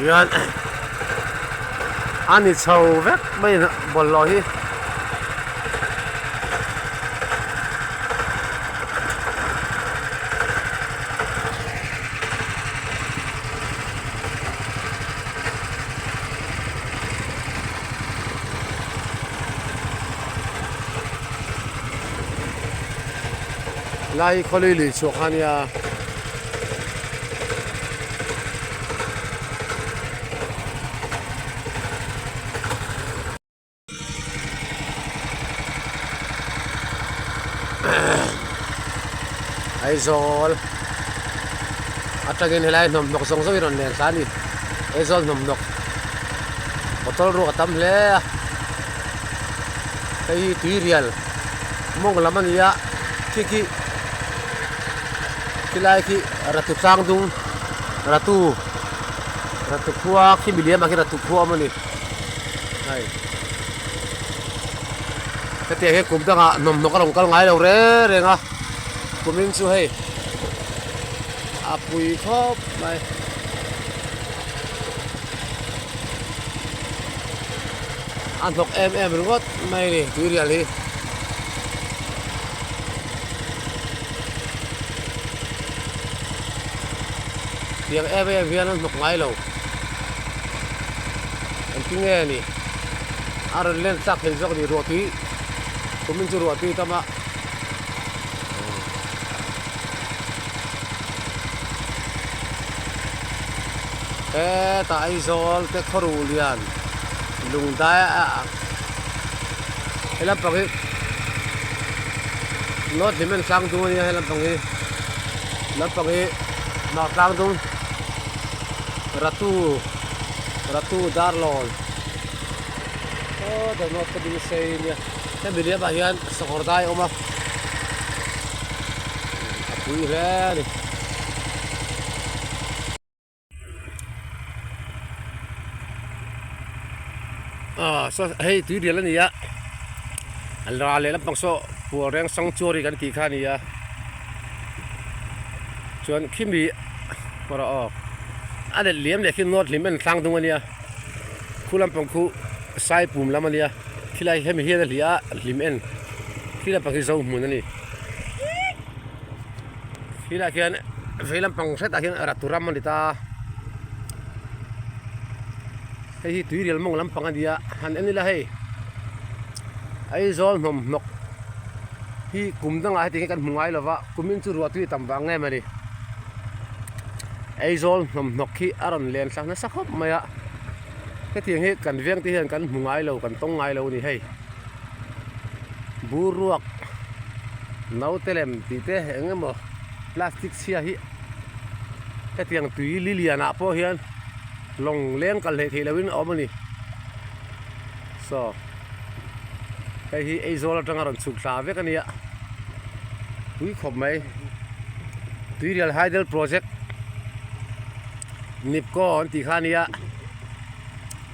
Tihian a ni chho vek mai a bawlhhlawh hi. Lai khawlui lui chhuah kha ania. Aizawl atangin helai hnawmhnawk zawng zawng hi rawn len thla a ni Aizawl hnawmhnawk bottle ruak a tam hle a hei hi tuirial mawng lam a ni a khi khi khilai khi ratu tlang dung ratu ratu khua khi miliam ah khian ratu khua a awm a ni. Hei hetiang hian kum dangah hnawmhnawk a rawn kal ngai lo reng reng a kumin chu hei a pui khawp mai. A hnawk em em ringawt mai a ni tuirial hi. Tiang em em hian an hnawk ngai lo. Engtin nge ni a rawn len tlak thei zawk a ni ruahtui kumin chu ruahtui tam a hetah Aizawl te khawruh lian lungdai a he lampang hi North Hlimen tlang dung a nia he lampang hi lampang hi Hmar tlang dung. Ratu Ratu Darlawn aw the north ka ding sei nia hemi liamah hian sakawr dai a awm a a pui hle a ni. Aw saw hei tui rial a ni a a la leh lampang saw pual reng sanctuary kan tih kha a ni a chuan khimi erawh aw a let liam leh khi nawt hlim en tlang dung a nia khu lampang khu sai pum lam a nia khilai hemi hian a hliah a hlim en khi lampang hi zo hmun a ni khilaiah khian vei lampang hretah hian ratu ram a ni ta. Hei hi tuirial mawng lampang a ni a han en ila hei Aizawl hnawmhnawk hi kum dangah hetiang hi kan hmu ngai lova kumin chu ruah tui a tam vang em a ni Aizawl hnawmhnawk hi a rawn len thla nasa khawp mai a hetiang hi kan veng te hian kan hmu ngai lo kan tawng ngai lo a ni hei bur ruak naute lem tih te eng emaw plastic chhia hi hetiang tui li lianah pawh hian. Lawng leng kal hleih theih lohin a awm a ni. Saw hei hi Aizawl atanga rawn chhuk thla vek a nia. Tui khawp mai. Tuirial Hydel Project Nipco an tih kha a nia.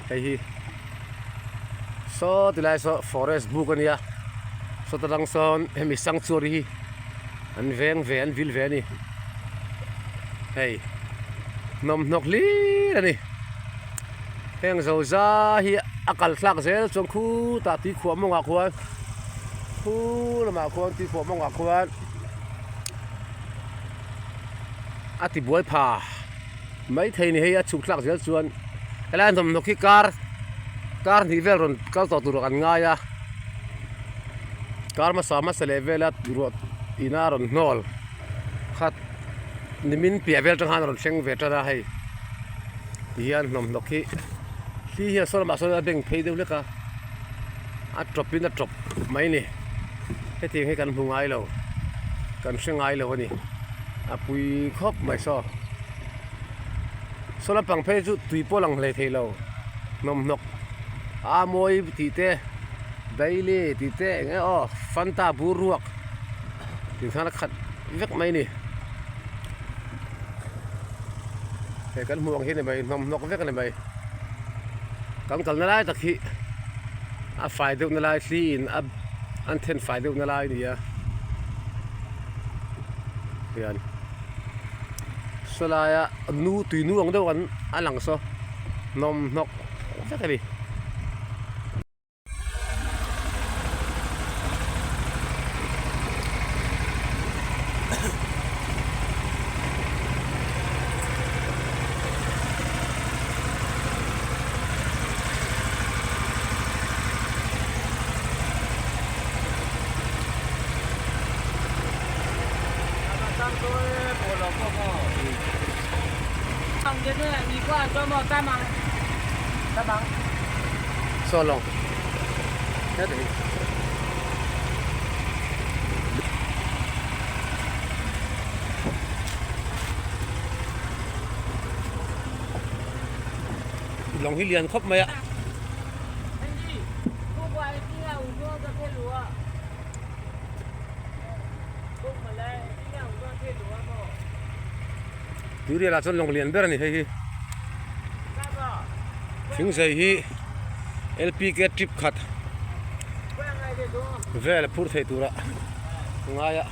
Hei hi saw tilai saw forest buk a nia. Sawta tang sawn hemi sanctuary hi an veng ve an vil ve a ni. Hei hnawmhnawk hlir a ni heng zo za hi a kal thlak zel chuan khutah tui khuah mawngah khuan khu lamah khuan tui khuah mawngah khuan a ti buai pha maithei ni hei a chhuk thlak zel chuan helai hnawmhnawk hi kar kar hnih vel rawn kal tawh tur an ngai a kar hmasa hmasa leh vela ruah ina rawn hnawl. Khat nimin piah vel atang khan a rawn thleng ve tan a hei tihian hnawmhnawk hi thli hian saw lamah sawn a beng phei deuh hlek a a tawp in a tawp mai a ni hetiang hi kan hmu ngai lo kan hre ngai lo a ni a pui khawp mai saw saw lampang phei chu tui pawh a lang hlei thei lo hnawmhnawk a mawi tih te daily tih te eng eng aw fanta bur ruak. Tih khan a khat vek mai a ni. Hei kan hmuh ang hi a ni mai hnawmhnawk vek a ni mai. Kan kalna lai tak hi a fai deuh na lai thli in a an then fai deuh na lai a ni a hian saw laia nu tui nu ang deuh an a lang saw. Hnawmhnawk vek a ni. Saw lawng heta hi. Lawng hi lian khawp mai a. Tuirial ah chuan lawng lian ber a ni hei hi. Thingzei hi LPK trip khat vel a phur thei tura ngai a.